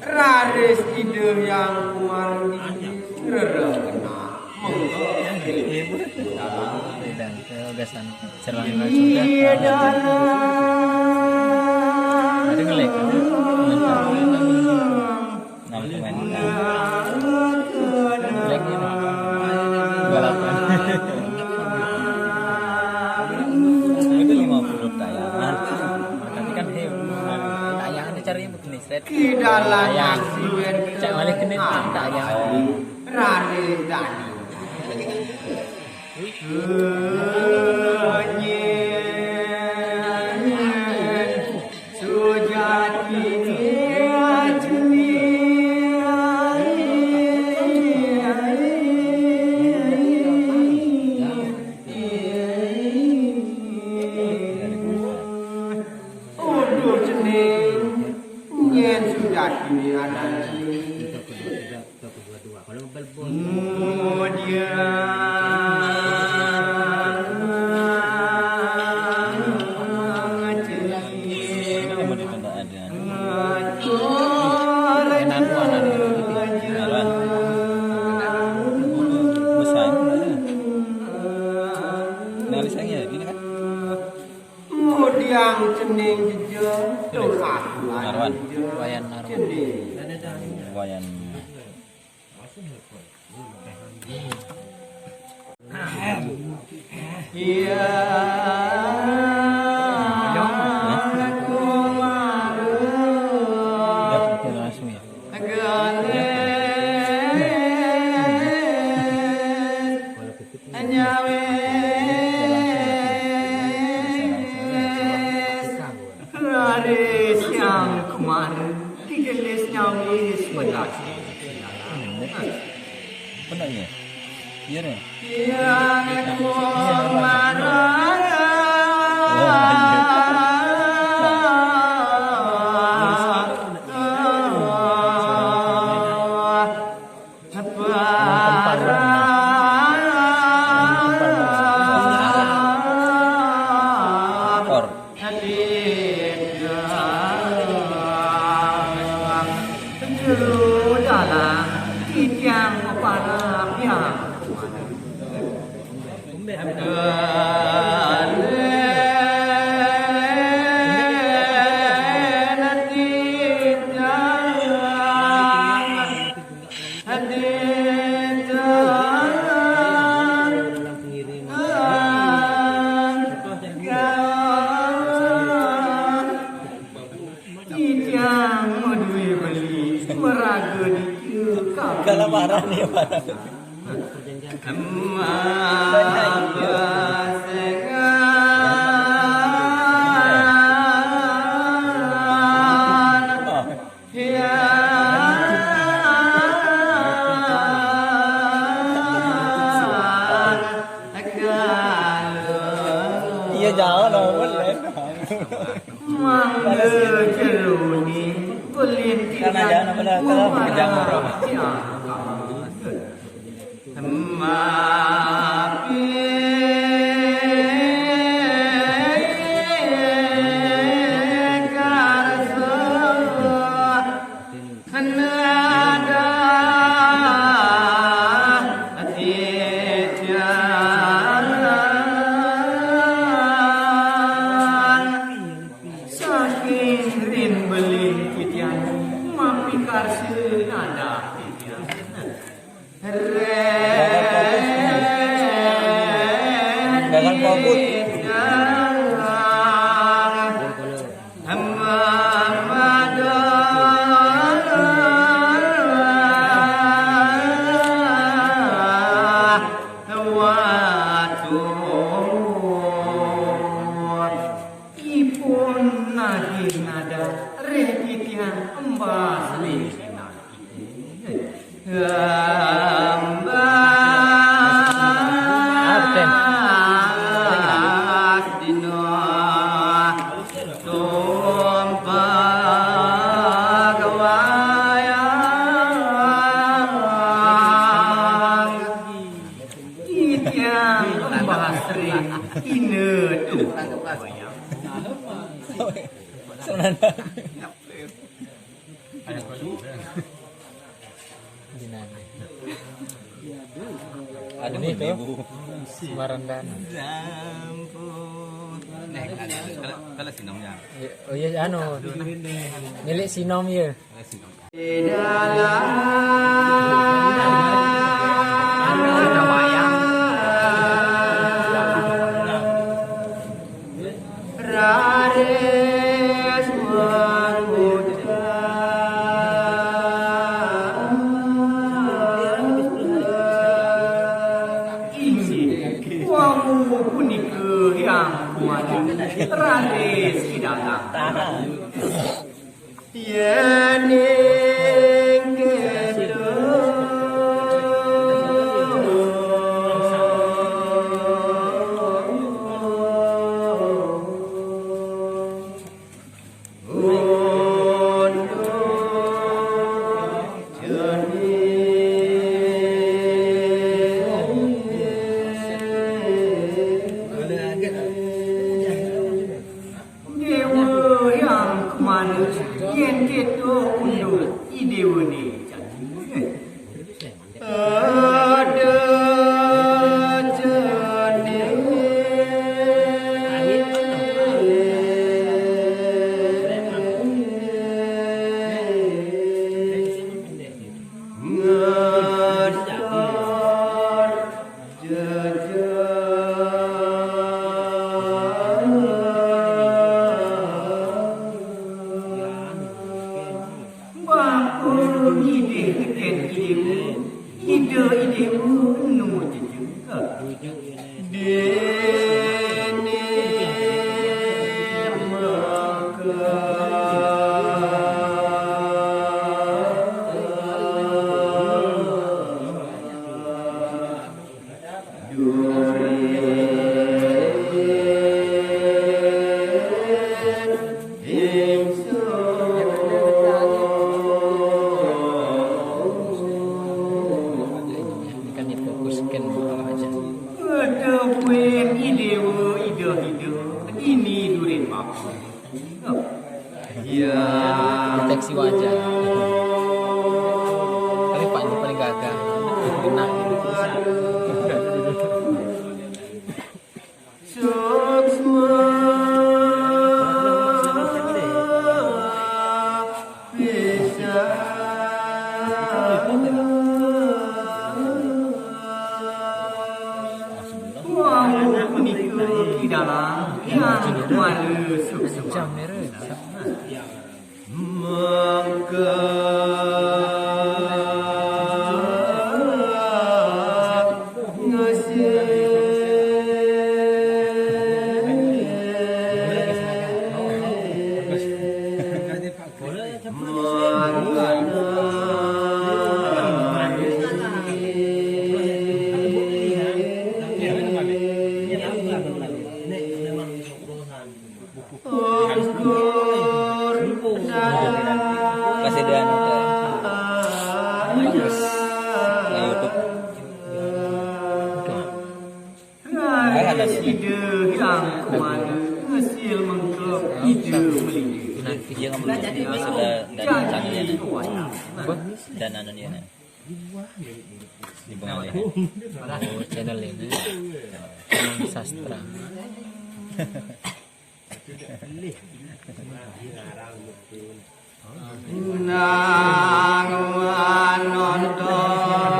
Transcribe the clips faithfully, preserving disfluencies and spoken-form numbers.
Raris Ida Hyang Kumar Didi rerengena. Monggo. Dalam. Serang langsung dah. Ada ngelag. Enam pemain. Ngelag ini. Dua puluh delapan. Itu lima puluh tayangan. Tapi kan dia tayangan cari Ki dalan nasi wen cak malih genit tak ya. Rare dani. Sujati ajmi. Uduh cening, nyen sudah kini anak cening. Mudia. Enak, Bu, anak. Bosan. Nah, lisannya gini kan. Mudiang cening jeje, tur aku Marwan. Wayan Marwan. Cening. Wayan. Iya. Kumara. Ya, langsung ya. Gelis. Nyawis raris yang kemarin digelis nyawis petasi. Benar ya? Iya nih. Yang kemarin. Oh, iya. Kor. Jero dalang titiang para piang. Titiang madué beli maraga ditu. Kalau marah nih, marah. Iya, jauh lah, boleh. Mangga jero ni kulit. Kan aja, apa dah, kalau kejam orang. Saking rin beling titiang mapikarsa nadah titiang. Jangan fokus. Ipun nagih nadah ring titiang embas ring sinah. Embas. Asri, ina tu. Sebenarnya. Ada ni tu. Ibu. Semarandan. Zampu. Nih, ada. Kalau, kalau sinom ya. Ya, oh ya, anu. Milik sinom ya. Kalau sinom. Di dalam Raris mengucap inggih, wau punika yang kuat. Raris idalang. Yen ing kidul. Dewa yang kemana yen kita unduk i dewa ni. Ada jenis ngejar Bapa ngidih teken idewa, ida idewa enu jejengka. Dene maka Kan difokuskan aja. Deteksi wajah. Tapi Pak ini paling gagah. Kena. Suksma bisa. Wau punika idalang yang kuala suksma. Maka ngesi Kasih dia anu ke bagus. Nah, YouTube. Ada sih. Ide yang kemana ngesil mengkep ide melingkar. Nanti dia nggak boleh jadi masalah dan canggih. Dan anu dia. Di bawah. Oh, channel ini. Sastra. Nang nonton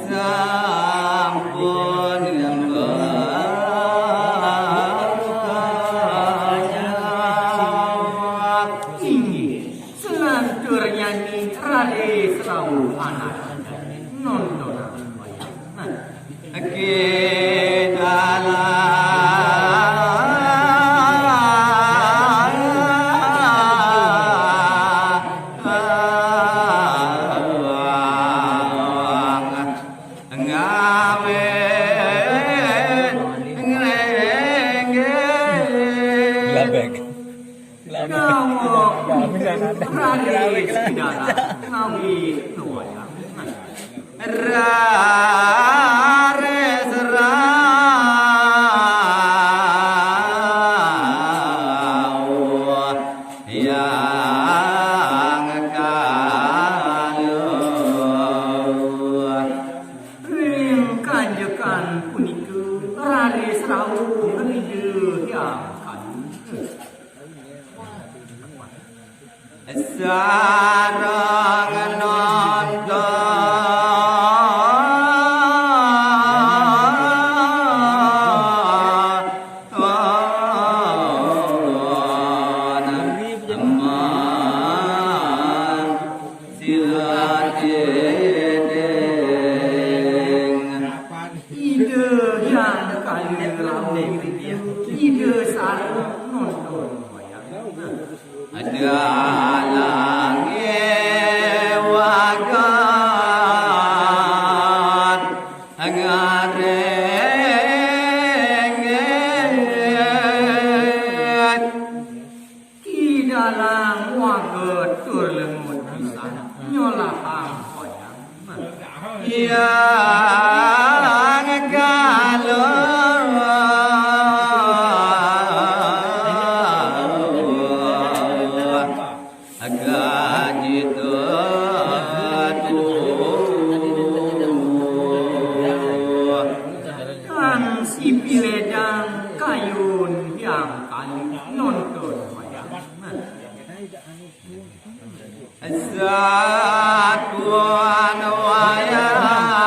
sampun inggih selantur nyanyi rade selawu anak nonton. Labek. Labek. Raris rauh Hyang Kala. Ring kanjekan punika raris rauh Ida Hyang Kala. Sareng nonton. Ida Hyang Kala rauh, Ida sareng nonton wayang. Dalang wagat ngarengget. Ki dalang wagat tur lengut pisan nyolahang wayang. Hyang Kala. Agajita tu. Tan sipiledang kayun Hyang Kala nonton wayang. Satuan wayang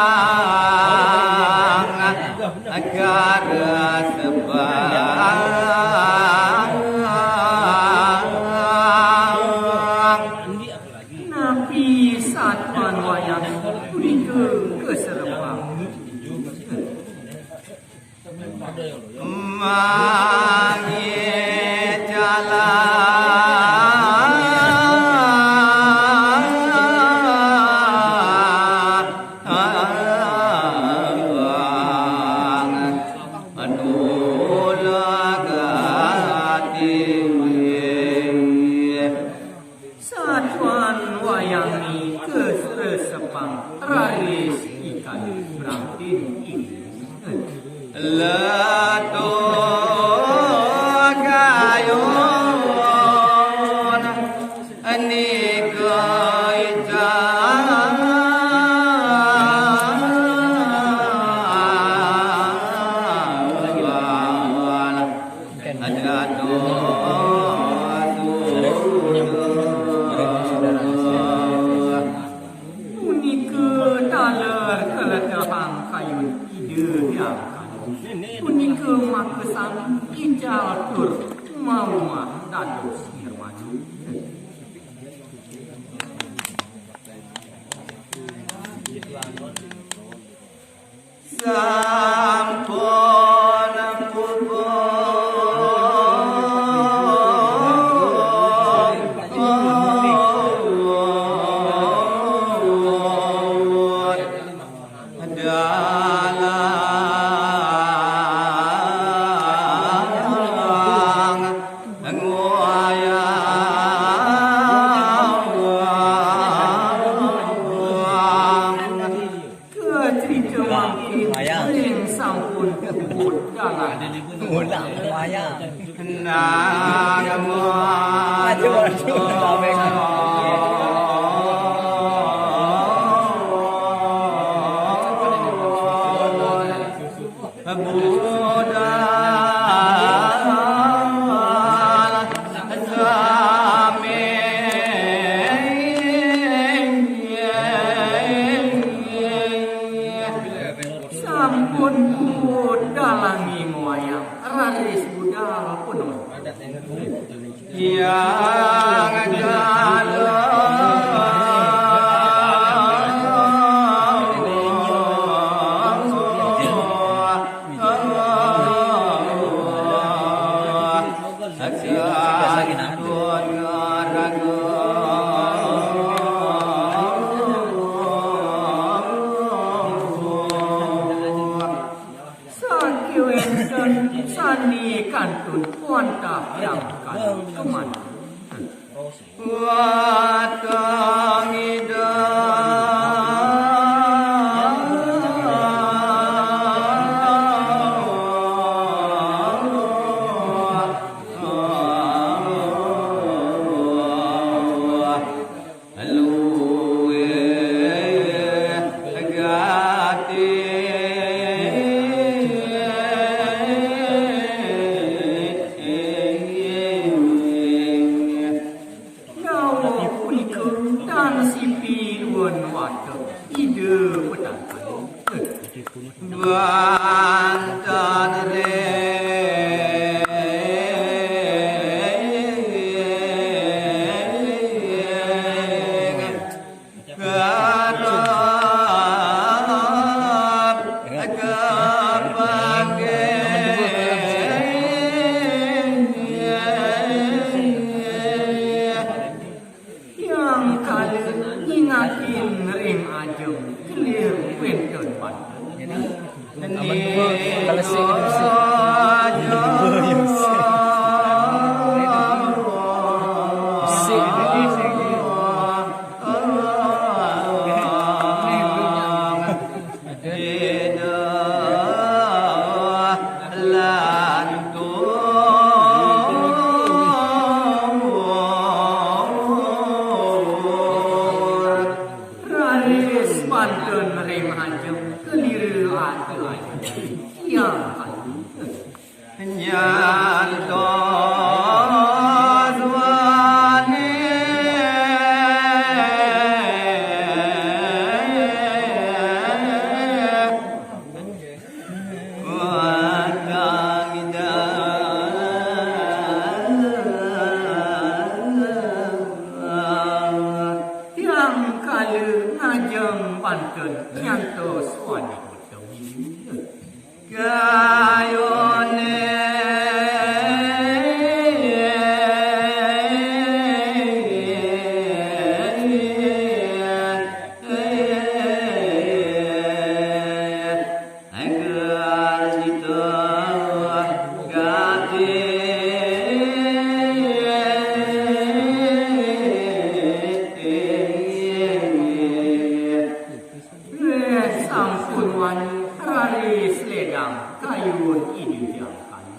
karesebang. Napi satuan wayang punika kaserebang? Mangicalang. Satuan wayang nika sresepang raris ikan brantin ini. Leto gayun nika ical. Punika taler kaletehang kayun Ida Hyang Kala. Punika makasami ical tur maumah dados nirwana. Sampun puput dalang wayang. Kacrita mangkin ring sampun puput dalang. Ngulang wayang. Nang maju, maju. Budal sami. Sampun puput dalang wayang, raris budal punapa? Hyang Kala. Sakéwanten sané kantun wantah Hyang Kala kamanten. Watang Ida. Ida petangkal. Banten ring kerep kepanggih. Tiang kala nyingakin ring ajeng kelir wénten banten. Amun dua, kalau sik, sik. Dua, ya, sik. Sik, sik. Raris banten ring ajeng, kalira ati ajeng. Tiang kala. Nyantos wani. Tiang kala ngajeng banten nyantos wani. Kayune. Wéh, sampun wani raris ledang kayun Ida Hyang Kali.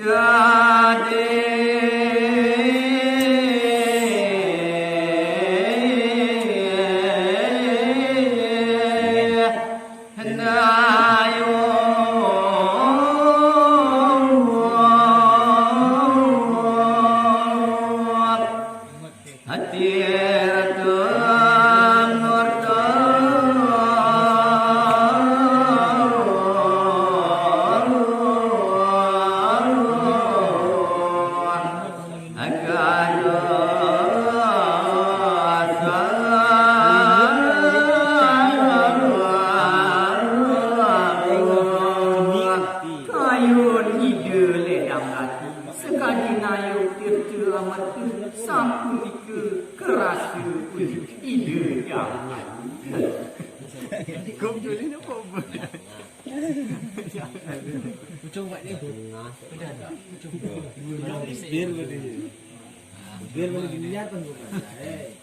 Gading. Kayun Ida Ledang Gati, sakadi nayuh tirta amerta, sapunika karasa uli Ida Hyang Agung. Ujung buat ni. Udah, udah. Ujung. Biar boleh. Biar boleh dilihat kan bukan. Eh.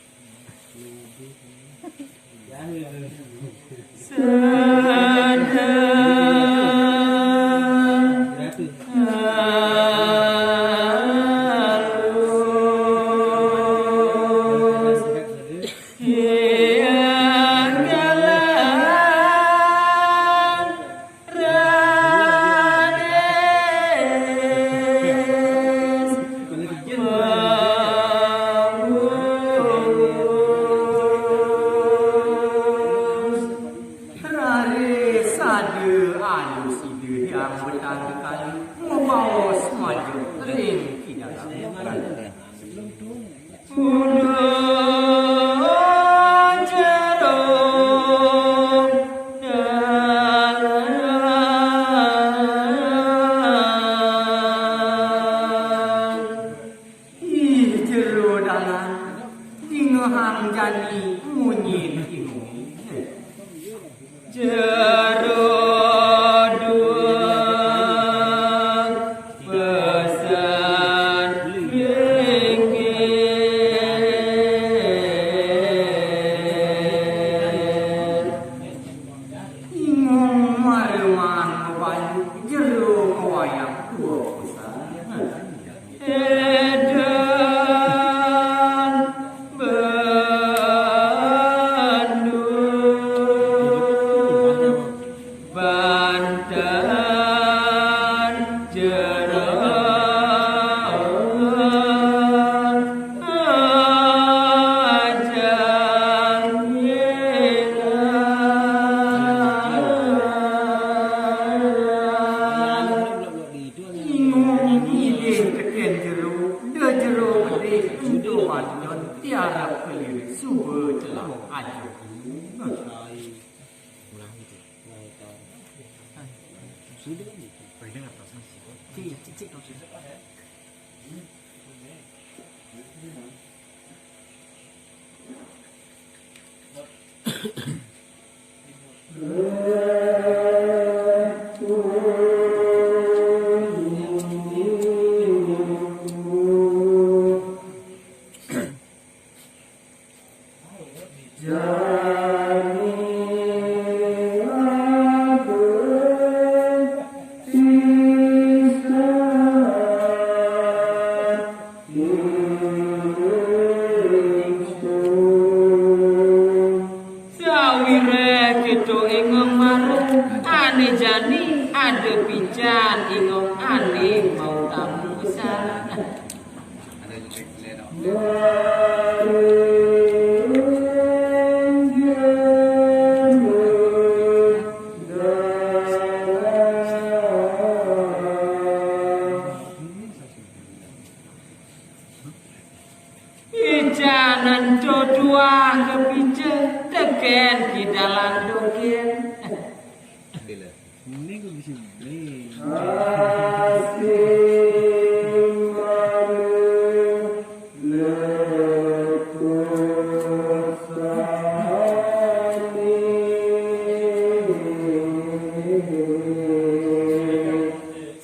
Ulang itu. Sudah kan itu. Pernah dengar perasaan sih. Cik, cik, cik, cik. Sawiré kéto éngong marep, ané jani ada pican éngong ané mau tamu besar. Icanan to tuah kapica tekén ki dalang dogén. Ini gue bisa beli.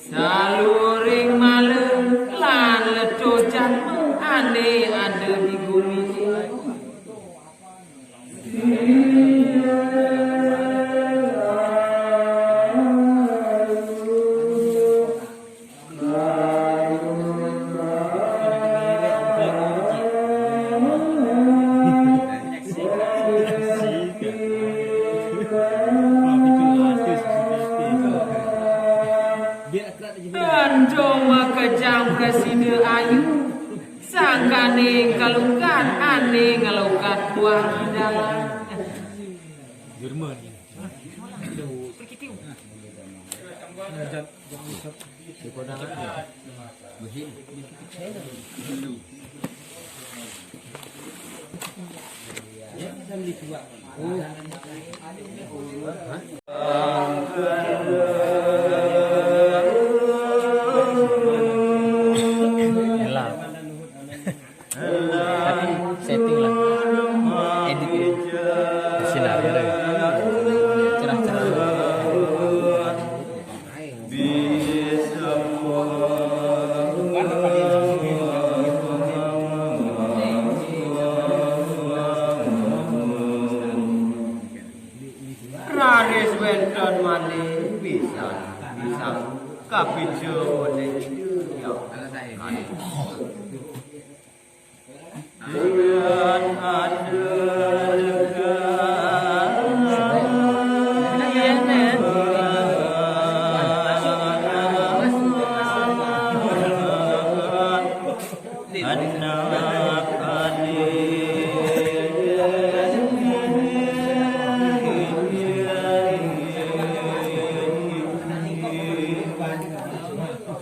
Saluring malem lan leto jalma ané ada di gumi. Anjo makejang prasida ayu, sangkaning kalukat ané ngalukat buah dalang. Jerman. Tapi setting lah, edit ya. Bersinar, ya. Cerah-cerah. Raris wénten malih pisan, pisan kapica olih Ida Hyang Agung.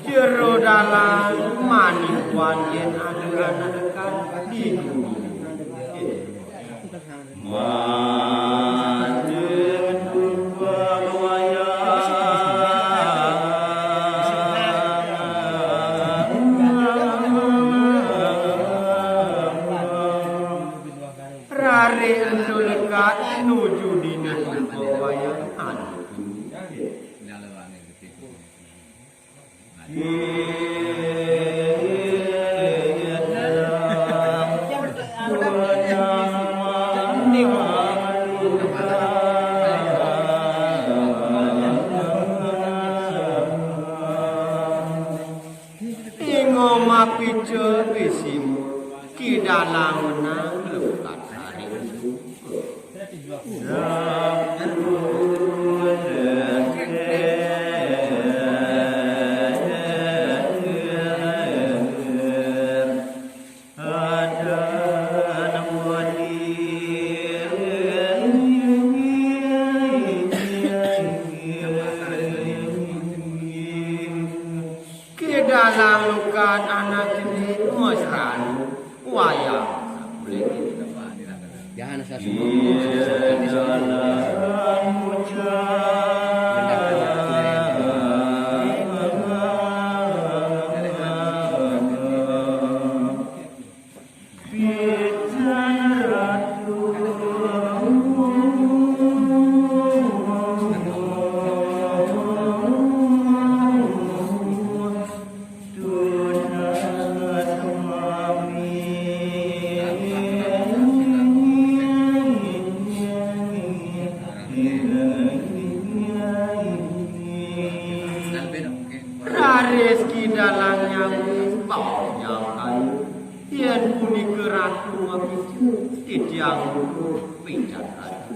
Jero dalang manipuan yén ada anak rekan di gumi. Rare ento lekat nuju dina purba wayangan. Ingo mapica bisimu, ki dalang menang lekat hari. Ki dalang lukat anak cilik mesra wayah. Jangan sasungguh. Raris ki dalang nyambung bau nyangkai. Yen punika ratu mabicara, titiang puput pican ratu.